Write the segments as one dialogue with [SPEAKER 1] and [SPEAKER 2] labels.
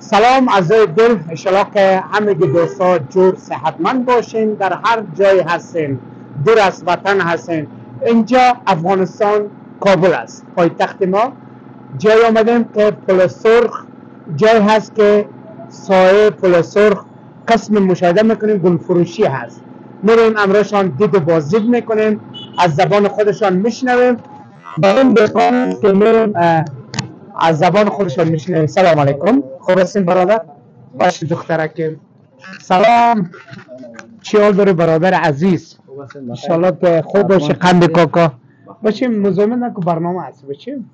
[SPEAKER 1] سلام از دل، انشالله که همه دوستا جور صحتمند باشین در هر جای هستین، دور از وطن هستین. اینجا افغانستان کابل است، پایتخت ما. جای آمدیم که پل سرخ جای هست که سایه پل سرخ قسم مشاهده میکنیم، گل فروشی هست. میریم امراشان دید و بازدید میکنیم، از زبان خودشان میشنویم. این دکان که میریم از زبان خودشان میشنویم. سلام علیکم، خوب هستین برادر؟ باش دخترکم. سلام، چی حال داری برادر عزیز؟ انشالله که خوب باشه. قند کاکا باشیم، مزاحم نکن، برنامه هست باشیم.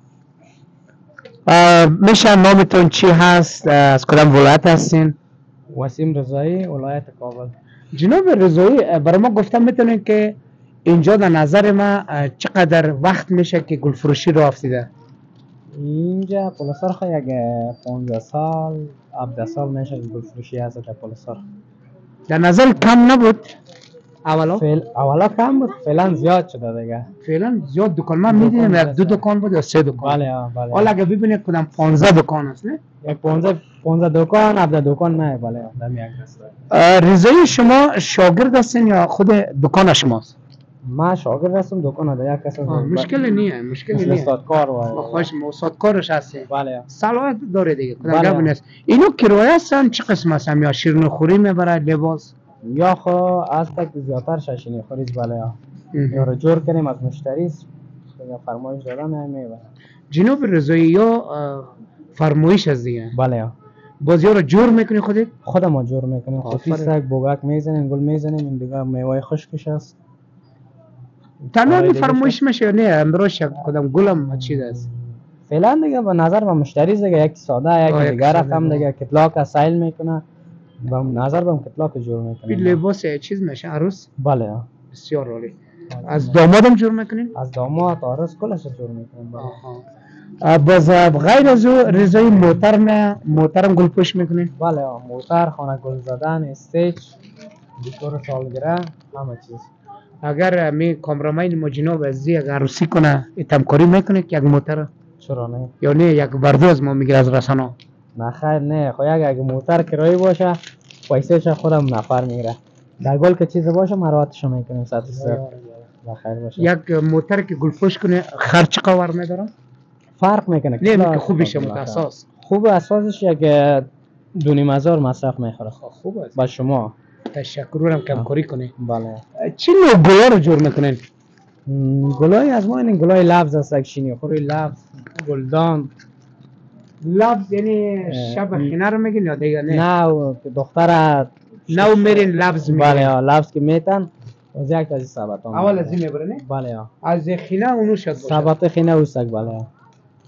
[SPEAKER 1] میشه نامتون چی هست؟ از کدام ولایت هستین؟
[SPEAKER 2] وسیم رضایی، ولایت کابل.
[SPEAKER 1] جناب رضایی، برای ما گفتم میتونین که اینجا در نظر ما چقدر وقت میشه که گلفروشی رو افتیده؟
[SPEAKER 2] اینجا پل سرخ یک 15 سال 17 سال میشه که گلفروشی هست در پل سرخ.
[SPEAKER 1] در نظر کم نبود؟ اولا؟
[SPEAKER 2] اولا کم بود، فعلا زیاد شده دیگه.
[SPEAKER 1] فعلا زیاد دکان من میدیدم یک دو دکان بود یا سه دکان.
[SPEAKER 2] بله بله.
[SPEAKER 1] حالا اگه ببینید کدام 15 دکان است نه؟
[SPEAKER 2] یک 15 دکان 17 دکان نه، بله دم یک است.
[SPEAKER 1] رضایی شما شاگرد هستین یا خود دکان شماست؟
[SPEAKER 2] ما شاگرد هستم، دکان ده یک کس.
[SPEAKER 1] مشکل نیه، مشکل نیه.
[SPEAKER 2] استادکار و
[SPEAKER 1] خوش استادکارش هستین.
[SPEAKER 2] بله.
[SPEAKER 1] صلاحیت داره دیگه، کدام گپ نیست. اینو کرایه هستن چه قسم هستن؟ یا شیرینی خوری میبره لباس؟
[SPEAKER 2] یا خو از تک زیادتر شیرینی خوریز. بله یا رو جور کنیم از مشتری یا فرمایش دادن میبره.
[SPEAKER 1] جناب رضایی یا فرمایش از دیگه؟
[SPEAKER 2] بله.
[SPEAKER 1] باز یا رو جور میکنی خودت؟
[SPEAKER 2] خودم ما جور میکنیم. خود بوگک میزنیم، گل میزنیم، این دیگه میوه خشکش است.
[SPEAKER 1] تنها فرمایش میشه یا نه امروز کدام گلم چیز است؟
[SPEAKER 2] فعلا دیگه به نظر با مشتری دیگه، یک ساده یک دیگه رقم دیگه کتلاک سایل میکنه، با نظر با کتلاک جور میکنه.
[SPEAKER 1] لباس چیز میشه عروس؟
[SPEAKER 2] بله.
[SPEAKER 1] بسیار عالی. از دامادم جور میکنین؟
[SPEAKER 2] از داماد عروس کلش جور میکنیم.
[SPEAKER 1] باز غیر از او رضای موتر نه، موترم گل پوش میکنین؟
[SPEAKER 2] بله، موتر، خانه گل زدن، استیج، دکور سالگره، همه چیز.
[SPEAKER 1] اگر می کامرامین ما جناب از یک عروسی کنه اتمکاری میکنه که یک موتر؟
[SPEAKER 2] چرا نه؟
[SPEAKER 1] یا نه یک بردو از ما میگیره از رسانه؟
[SPEAKER 2] نه خیر نه، خب یک موتر کرایه باشه پیسهش خودم نفر میگیره. در گل که چیز باشه مراعاتش میکنیم 100%. بخیر باشه.
[SPEAKER 1] یک موتر که گل پوش کنه خرج چقدر میداره؟
[SPEAKER 2] فرق میکنه.
[SPEAKER 1] نه که خوبشه اساس.
[SPEAKER 2] خوب اساسش یک 2,500 مصرف میخوره.
[SPEAKER 1] خوب است.
[SPEAKER 2] با شما
[SPEAKER 1] تشکرم که همکاری کنی.
[SPEAKER 2] بله.
[SPEAKER 1] چی نوع گلا رو جور میکنین؟
[SPEAKER 2] گلای از ما این گلای لفظ است، یک شیرینی خوری لفظ، گلدان.
[SPEAKER 1] لفظ یعنی شب خینه رو میگین یا دیگه نه؟
[SPEAKER 2] نه دختر
[SPEAKER 1] نو میرین لفظ میگین.
[SPEAKER 2] بله لفظ که میتن از یک از سبتان
[SPEAKER 1] اول از این میبره نه؟
[SPEAKER 2] بله.
[SPEAKER 1] از خینه اونو شد باشه.
[SPEAKER 2] سبت خینه اوسک. بله.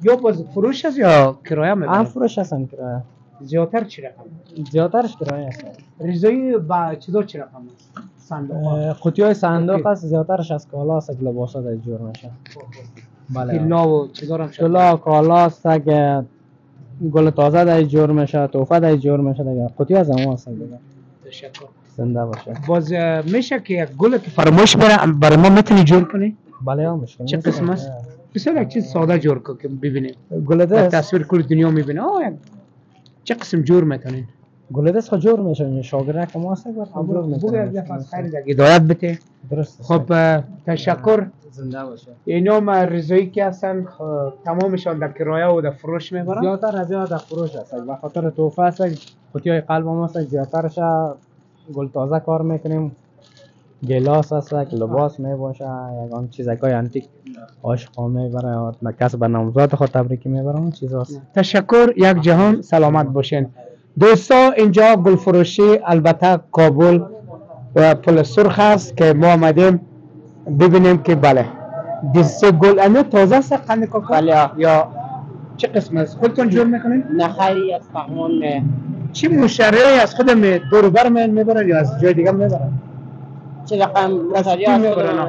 [SPEAKER 1] یا باز فروش است یا کرایه میبره؟
[SPEAKER 2] هم فروش هست هم کرایه.
[SPEAKER 1] زیادتر چی رقم؟
[SPEAKER 2] زیادترش کرایه است.
[SPEAKER 1] رضایی با چیزا چی رقم است؟ صندوق
[SPEAKER 2] قوطی های صندوق است، زیادترش از کالا است، لباسا در جور میشه. بله.
[SPEAKER 1] طلا و چیزا هم شد.
[SPEAKER 2] طلا کالا است که گل تازه در جور میشه، تحفه در جور میشه دیگه. قوطی از ما است دیگه.
[SPEAKER 1] تشکر.
[SPEAKER 2] زنده باشه.
[SPEAKER 1] باز میشه که یک گل که فراموش بره برای ما میتونی جور کنی؟
[SPEAKER 2] بله مشکل.
[SPEAKER 1] چه قسم است؟ بسیار یک چیز ساده جور کن که ببینیم.
[SPEAKER 2] گل دست
[SPEAKER 1] تصویر کل دنیا میبینه. چه قسم جور میتونین؟
[SPEAKER 2] گل دست خو جور میشه، شاگرد که ما هست جور میکنه.
[SPEAKER 1] بگو یک دفعه خیر هدایت بده.
[SPEAKER 2] درست.
[SPEAKER 1] خب تشکر.
[SPEAKER 2] زنده باشه.
[SPEAKER 1] اینا ما رضایی که هستن تمامشان در کرایه و در فروش میبرن؟
[SPEAKER 2] زیادتر از در فروش هست، به خاطر تحفه هست، قوطی های قلب هم هست، زیادترش گل تازه کار میکنیم. گلاس هست، لباس میباشه، یگان چیزکای انتیک عاشقا میبره، کس به نامزاد خود تبریکی میبره، اون چیزاست.
[SPEAKER 1] تشکر، یک جهان سلامت باشین. دوستا اینجا گلفروشی البته کابل و پل سرخ است که ما آمدیم ببینیم که بله دسته گل امی تازه است قند کاکا؟
[SPEAKER 3] بله.
[SPEAKER 1] یا چه قسم است؟ خودتون جور میکنین؟
[SPEAKER 3] نه خیلی از فهمان نه.
[SPEAKER 1] چی مشتری از خود دور بر میبرن یا از جای دیگه میبرن؟
[SPEAKER 3] چه رقم مشتری از خودمون؟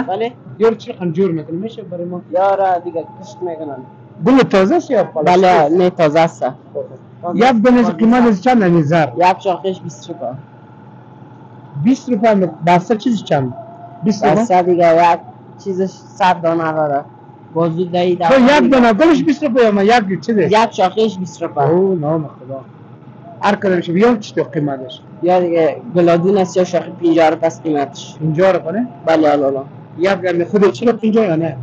[SPEAKER 3] بله.
[SPEAKER 1] یار چه رقم جور میکنه میشه برای ما؟
[SPEAKER 3] یار دیگه کشت میکنن.
[SPEAKER 1] گل تازه است یا پلاستیک؟
[SPEAKER 3] بله نه تازه است.
[SPEAKER 1] یک دونه قیمت از چند نظر؟
[SPEAKER 3] یک شاخش 20 روپیه.
[SPEAKER 1] 20 روپیه بسته چیز چند؟ 20 روپیه؟
[SPEAKER 3] بسته دیگه یک چیزش 100 دانه داره. بازو دهی
[SPEAKER 1] تو یک دانه گلش 20 روپیه یا یک چیزه؟
[SPEAKER 3] یک شاخهش 20 روپیه.
[SPEAKER 1] او نام خدا. هر کدامش بیام چطور قیمتش؟
[SPEAKER 3] یا دیگه گلادون است یا شاخه 50 روپیه است قیمتش.
[SPEAKER 1] 50 روپیه نه؟
[SPEAKER 3] بله لالا.
[SPEAKER 1] یک گرم خود 40 50 یا نه؟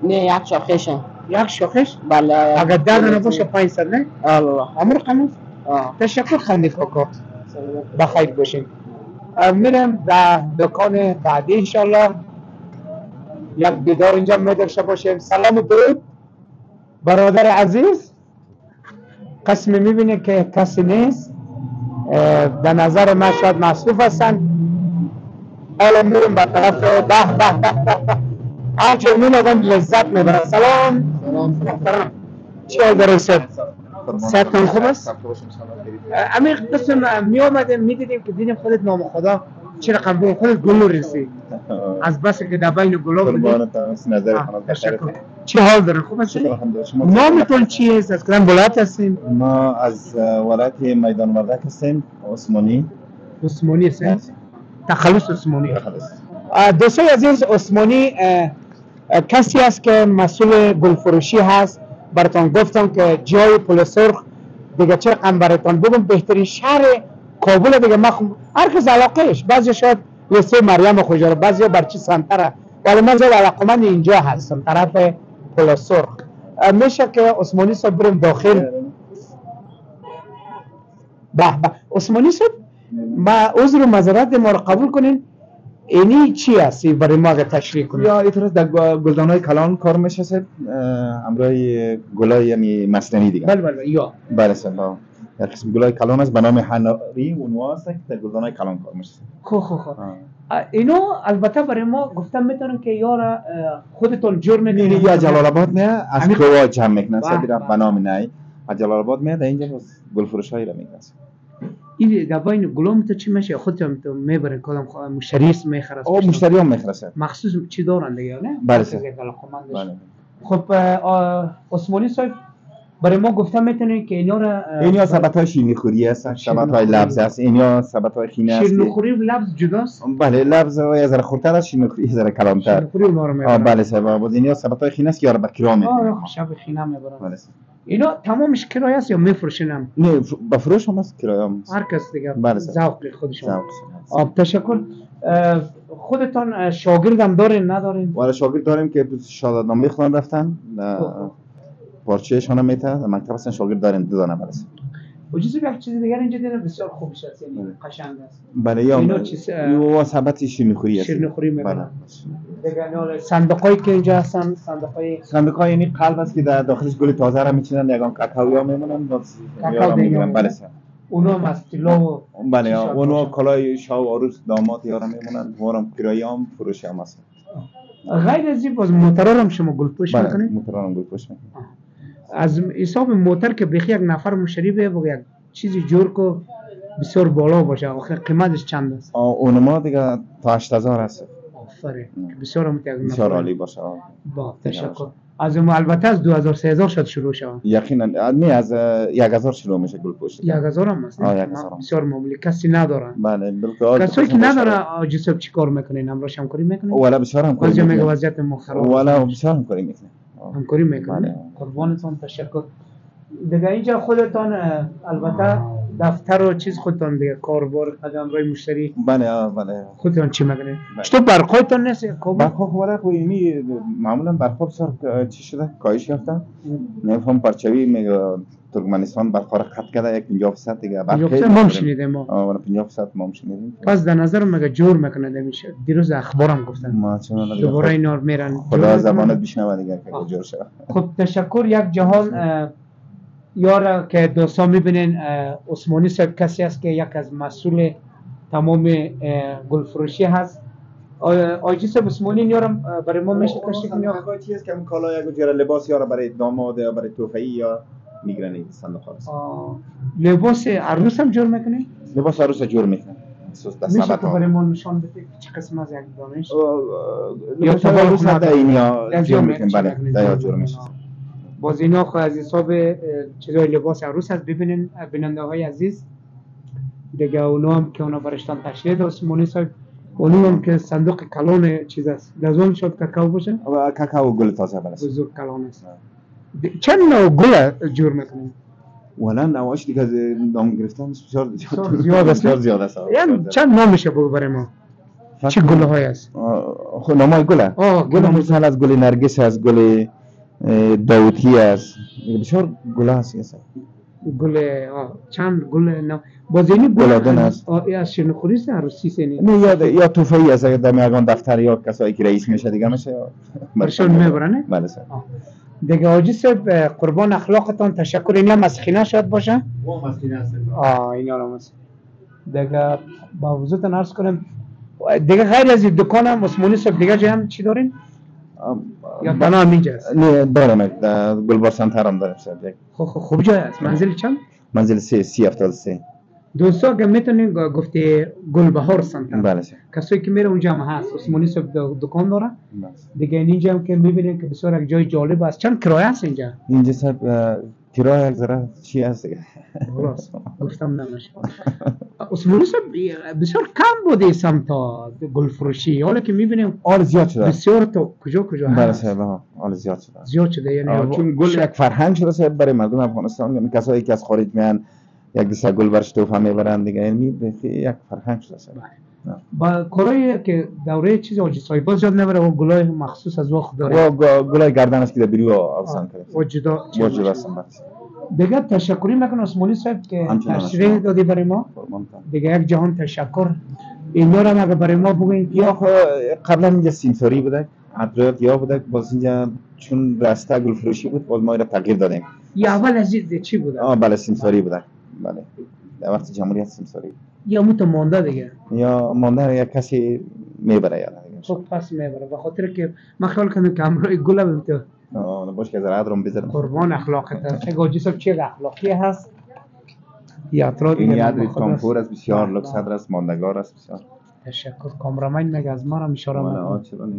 [SPEAKER 3] نه یک شاخهش.
[SPEAKER 1] یک شاخهش؟
[SPEAKER 3] بله.
[SPEAKER 1] اگر 10 دانه باشه 500 نه؟
[SPEAKER 3] لالا.
[SPEAKER 1] امر قنوز؟ تشکر خندی کاکا. بخیر باشین. میرم در دکان بعدی انشالله. یک دیدار اینجا می داشته باشیم. سلام و درود برادر عزیز. قسم میبینه که کسی نیست، به نظر من شاید مصروف هستن. حالا میریم به طرف به به به به هرچه میمدم لذت میبرم. سلام سلام. چی حال داری صاحب؟ صحتتان خوب است؟ امیر قسم می آمدیم میدیدیم که دیدیم خودت نام خدا چه رقم بود، خودت گلو رسی از بس که در بین گلو بودی. تشکر. چه حال دارین؟ خوب هستین؟ نامتون چی است؟ از کدام ولایت هستین؟
[SPEAKER 4] ما از ولایت میدان وردک هستیم. عثمانی.
[SPEAKER 1] عثمانی هستین؟ تخلص عثمانی. دوستای عزیز، عثمانی کسی است که مسئول گلفروشی هست. براتون گفتم که جای پل سرخ دیگه چه رقم براتون بگم، بهترین شهر کابل دیگه. ما هر کس علاقهش، بعضی شاید لیسه مریم خوجا، بعضی برچی سنتره، ولی من زیاد علاقمند اینجا هستم، طرف پل سرخ. میشه که عثمانی صاحب بریم داخل؟ به به عثمانی صاحب، ما عذر و معذرت ما رو قبول کنین. اینی چی هستی برای ما اگه تشریح کنید؟
[SPEAKER 4] یا اینطور در گلدان‌های کلان کار میشه صاحب، همراه گلای یعنی مصنوعی دیگه.
[SPEAKER 1] بله بله یا
[SPEAKER 4] بله صاحب، در قسم گلای کلان است به نام حناری اونوا است که در گلدان‌های کلان کار میشه.
[SPEAKER 1] خب خب خب. اینو البته برای ما گفتم میتونن که یارا خودتون جور میکنید.
[SPEAKER 4] یا جلال آباد نه از کوه جمع میکنن صاحب، به نام نه از جلال آباد میاد اینجا گلفروشای را میکنن.
[SPEAKER 1] این در بین گلوم تو چی میشه؟ خودتون تو میبرن کدام مشتری است میخره؟
[SPEAKER 4] او مشتری هم میخره.
[SPEAKER 1] مخصوص چی دارن دیگه نه؟
[SPEAKER 4] بله.
[SPEAKER 1] بله. خب عثمانی صاحب برای ما گفتم میتونید که اینا را
[SPEAKER 4] اینا سبدهای شیرینی‌خوری هستن، سبدهای لبز هست، اینا سبدهای خینه هست.
[SPEAKER 1] شیرینی‌خوری و لبز جداست؟
[SPEAKER 4] بله، لبز یه ذره خردتر است، شیرینی‌خوری یه ذره کلانتر.
[SPEAKER 1] شیرینی‌خوری اونا رو میبرن.
[SPEAKER 4] بله صاحب، باز اینا سبدهای خینه است که یارو به کرا می‌کنن.
[SPEAKER 1] شب خینه میبرن.
[SPEAKER 4] بله صاحب.
[SPEAKER 1] اینا تمامش کرایه است یا میفروشن هم؟
[SPEAKER 4] نه، به فروش هم است، کرایه هم است.
[SPEAKER 1] هر کس دیگه
[SPEAKER 4] بله
[SPEAKER 1] ذوق خودشون. تشکر. خودتان شاگردم دارین ندارین؟
[SPEAKER 4] والا شاگرد داریم که شهادتنامه خودم رفتن. پارچه‌شان هم میته در مکتب هستن، شاگرد داریم دو دانه برس.
[SPEAKER 1] و چیزی یک چیز دیگر اینجا دیدم بسیار خوب است، یعنی قشنگ است.
[SPEAKER 4] بله یا
[SPEAKER 1] اینو چیز
[SPEAKER 4] یو سبت شیرینی‌خوری است.
[SPEAKER 1] شیرینی‌خوری میبرن. دیگه اینا صندوقایی که اینجا هستن، صندوقای
[SPEAKER 4] یعنی قلب است که در داخلش گل تازه را میچینن، یگان کاکائو میمونن،
[SPEAKER 1] کاکائو میگیرن.
[SPEAKER 4] بله
[SPEAKER 1] اونا هم از طلا و
[SPEAKER 4] بله اونا کلای شاه و عروس داماد یارا میمونن، وارم کرایه هم فروش هم است.
[SPEAKER 1] غیر از این باز موترا هم شما گلپوش میکنید؟
[SPEAKER 4] بله موترا هم گلپوش میکنیم.
[SPEAKER 1] از حساب موتر که بخی یک نفر مشتری بیه بگه یک چیزی جور کو بسیار بالا باشه، آخه قیمتش چند است؟
[SPEAKER 4] اون ما دیگه تا 8000 است.
[SPEAKER 1] آفرین، بسیار هم یک
[SPEAKER 4] بسیار عالی باشه.
[SPEAKER 1] با تشکر. از اون البته از 2000 3000 شد شروع شد.
[SPEAKER 4] یقینا نه از 1000 شروع میشه گلپوش.
[SPEAKER 1] 1000 هم است. بسیار معمولی کسی ندارن.
[SPEAKER 4] بله بالکل.
[SPEAKER 1] کسایی که نداره حاجی صاحب چیکار میکنین؟ همراهش همکاری میکنین؟
[SPEAKER 4] والا بسیار همکاری
[SPEAKER 1] میکنین. میگه وضعیت ما خراب.
[SPEAKER 4] والا بسیار همکاری میکنین.
[SPEAKER 1] همکاری میکنه. قربانتان تشکر. دیگه اینجا خودتان البته دفتر و چیز خودتان دیگه کاربار قدم رای مشتری.
[SPEAKER 4] بله بله.
[SPEAKER 1] خودتان چی میکنید؟ چطور برقایتان نیست؟
[SPEAKER 4] برقا خب اینی معمولا برقا بسیار چی شده؟ کاهش یافته. نمیفهم پرچوی میگه ترکمنستان برقا را قطع کرده 50% دیگه برق.
[SPEAKER 1] ما هم شنیدیم ما.
[SPEAKER 4] آه 50% ما هم شنیدیم.
[SPEAKER 1] پس در نظر مگه جور میکنه نمیشه. دیروز اخبارم گفتن.
[SPEAKER 4] ما چون
[SPEAKER 1] دوباره اینا میرن.
[SPEAKER 4] خدا زبانت بشنوه دیگه که جور شه.
[SPEAKER 1] خب تشکر یک جهان. یارا که دوستا میبینین عثمانی صاحب کسی است که یک از مسئول تمام گلفروشی هست. آجی صاحب عثمانی یارم برای ما میشه تشریح کنی؟
[SPEAKER 4] آقا چی است که کالا یک جور لباس یارا برای داماد یا برای تحفه یا میگیرن این صندوق ها.
[SPEAKER 1] لباس عروس هم جور میکنی؟
[SPEAKER 4] لباس عروس جور میکنن.
[SPEAKER 1] میشه که برای ما نشان بده چه قسم از یک دانش؟
[SPEAKER 4] یا عروس در این یا جور میکنن. بله در جور میشه.
[SPEAKER 1] باز اینا خو از حساب چیزای لباس عروس هست. ببینین بیننده های عزیز دیگه اونا هم که اونا برشتان تشریح داد عثمانی صاحب. اونم که صندوق کلان چیز است. لازم شد کاکائو باشه؟
[SPEAKER 4] کاکائو گل تازه بله.
[SPEAKER 1] بزرگ کلان است. چند نوع گل جور میکنیم؟
[SPEAKER 4] والا نواش دیگه از نام گرفتن بسیار
[SPEAKER 1] زیاد است.
[SPEAKER 4] بسیار زیاد است.
[SPEAKER 1] یعنی چند نام میشه بگو برای ما؟ چه گل های است؟
[SPEAKER 4] خب نامای گله. گل مثلا از گل نرگس است، گل داوودی است، بسیار گل هست.
[SPEAKER 1] گل چند گل نه باز اینی
[SPEAKER 4] گلادن است.
[SPEAKER 1] از شیرین‌خوری است عروسی است؟
[SPEAKER 4] نه یا توفه‌ای است، اگر در یگان دفتر یا کسایی که رئیس میشه دیگه میشه
[SPEAKER 1] برشون میبرن.
[SPEAKER 4] بله سر.
[SPEAKER 1] دیگه حاجی صاحب قربان اخلاقتان تشکر. اینا مسخینه شاید باشه؟
[SPEAKER 2] و مسخینه است.
[SPEAKER 1] اینا رو مسخینه. دیگه با حضورتان عرض کنم دیگه غیر از این دکان هم عثمانی صاحب دیگه جای هم چی دارین؟ یا بنا هم اینجا است؟
[SPEAKER 4] نه دارم، گلبار سنتر هم دارم صاحب.
[SPEAKER 1] خوب جای است. منزل چند؟
[SPEAKER 4] منزل 3073.
[SPEAKER 1] دوستا که میتونین گفته گلبهار سنتر.
[SPEAKER 4] بله.
[SPEAKER 1] کسایی که میره اونجا هم هست، عثمانی صاحب دکان داره. دیگه اینجا هم که میبینین که بسیار یک جای جالب است. چند کرایه است اینجا؟
[SPEAKER 4] اینجا صاحب کرایه یک ذره چی هست دیگه؟
[SPEAKER 1] راست گفتم نمیشه. عثمانی صاحب بسیار کم بوده سمتا گل فروشی، حالا که میبینیم
[SPEAKER 4] آل زیاد شده
[SPEAKER 1] بسیار. تو کجا کجا
[SPEAKER 4] هست؟ بله صاحب آل زیاد شده.
[SPEAKER 1] زیاد شده یعنی
[SPEAKER 4] چون گل یک فرهنگ شده صاحب برای مردم افغانستان، یعنی کسایی که از خارج میان یک دسته گل برش توفه میبرن دیگه، یعنی یک فرهنگ شده صاحب.
[SPEAKER 1] با کارایی که دوره چیز حاجی صاحب زیاد نبره و گلای مخصوص از وقت داره
[SPEAKER 4] و گلای گردن است که در بریو افسان کرده
[SPEAKER 1] و جدا
[SPEAKER 4] جدا.
[SPEAKER 1] دیگه تشکری میکنم عثمانی صاحب که تشریح دادی برای ما. دیگه یک جهان تشکر. اینا رو اگه برای ما بگوین.
[SPEAKER 4] یا قبلا اینجا سیمساری بوده، عطریات یا بوده، باز اینجا چون رسته گل فروشی بود باز ما اینو تغییر دادیم.
[SPEAKER 1] یا اول از چی بوده؟
[SPEAKER 4] بله سیمساری بوده. بله در وقت جمهوریت سیمساری.
[SPEAKER 1] یا مو تو مانده دیگه؟
[SPEAKER 4] یا مانده یا کسی میبره یا دیگه.
[SPEAKER 1] خب پس میبره به خاطر که من خیال کنم که همراه گل هم تو.
[SPEAKER 4] باش که ذره رو بذارم.
[SPEAKER 1] قربان اخلاقت است. حاجی صاحب چه اخلاقی هست؟ یاترا
[SPEAKER 4] این یاد کامپور است، بسیار لوکس است، ماندگار است بسیار.
[SPEAKER 1] تشکر. کامرامین میگه از ما را اشاره میکنه.
[SPEAKER 4] چرا نه؟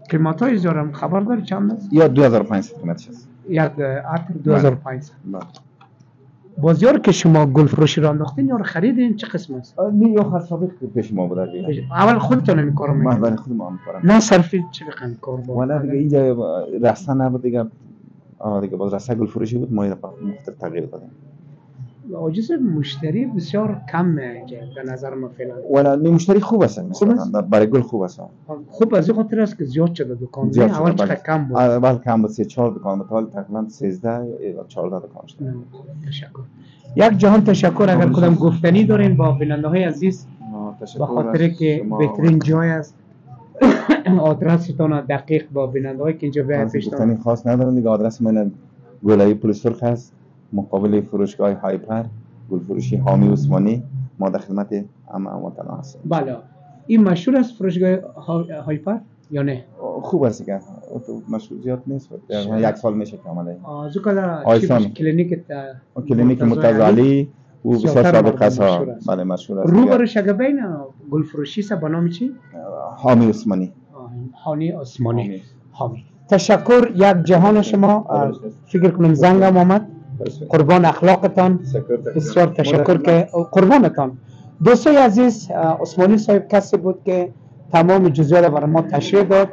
[SPEAKER 1] قیمت های زیارم خبر داری چند است؟
[SPEAKER 4] یا 2500 قیمتش است.
[SPEAKER 1] یک عطر 2500. بازیار که شما گل فروشی را انداختین یا خریدین چه قسم است؟
[SPEAKER 4] نه یا خر سابق پیش ما بوده.
[SPEAKER 1] اول خودتون این کارو میکنید؟
[SPEAKER 4] من خودم هم کارم.
[SPEAKER 1] نه صرفی چه رقم کار بود؟
[SPEAKER 4] والا دیگه اینجا رسته نبود دیگه. دیگه باز رسته گل فروشی بود، ما اینو مختلف تغییر دادیم.
[SPEAKER 1] عاجز مشتری بسیار کم اینجا به نظر ما فعلا.
[SPEAKER 4] والا مشتری خوب است، برای گل خوب است.
[SPEAKER 1] خوب از این خاطر است که زیاد شده دکان. اول چقدر کم بود؟
[SPEAKER 4] اول کم بود، 3-4 دکان بود، حالا تقریبا 13 یا 14 دکان شده.
[SPEAKER 1] تشکر. یک جهان تشکر. اگر کدام گفتنی دارین با بیننده های عزیز، به خاطر که بهترین جای است، آدرستون دقیق با بیننده های که اینجا بیاید پیشتون.
[SPEAKER 4] گفتنی خاص ندارم دیگه. آدرس من گلای پل سرخ است، مقابل فروشگاه هایپر، گلفروشی حامی عثمانی. ما در خدمت همه هموطنان هستیم.
[SPEAKER 1] بله این مشهور است فروشگاه هایپر یا نه؟
[SPEAKER 4] خوب است که مشهور زیاد نیست، یک سال میشه که آمده. کلینیک مرتضی علی او بسیار سابقه است. بله مشهور است.
[SPEAKER 1] روبروش اگه بین گلفروشی است به نام چی؟
[SPEAKER 4] حامی عثمانی.
[SPEAKER 1] حامی عثمانی. حامی. تشکر یک جهان شما. فکر کنم زنگم آمد. قربان اخلاقتان، بسیار تشکر که قربانتان. دوستای عزیز، عثمانی صاحب کسی بود که تمام جزئیات برای ما تشریح داد.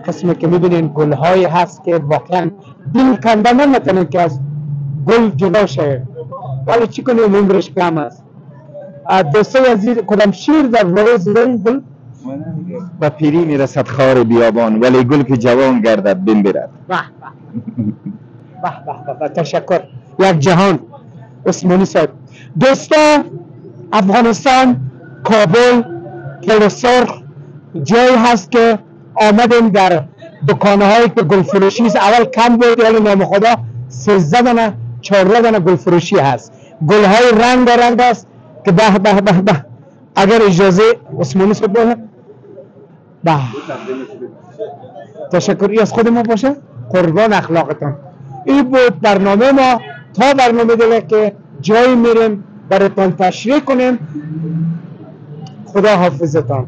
[SPEAKER 1] قسمی که میبینین گل‌هایی هست که واقعا دل کنده نمیتونین که از گل جدا شویم، ولی چی کنیم عمرش کم است. دوستای عزیز، کدام شعر در باره زدن گل؟
[SPEAKER 4] به پیری میرسد خار بیابان، ولی گل که جوان گردد بمیرد.
[SPEAKER 1] به به به به، تشکر یک جهان عثمانی صاحب. دوستا، افغانستان، کابل، پل سرخ جایی هست که آمدیم در دکانهایی که گل فروشی است. اول کم بود، ولی نام خدا 13 دانه 14 دانه گل فروشی هست. گل های رنگ رنگ است که به به به به. اگر اجازه عثمانی صاحب باشه، به تشکری از خود ما باشه. قربان اخلاقتان. این بود برنامه ما. تا برنامه دیگه که جایی میریم براتان تشریح کنیم. خدا حافظتان.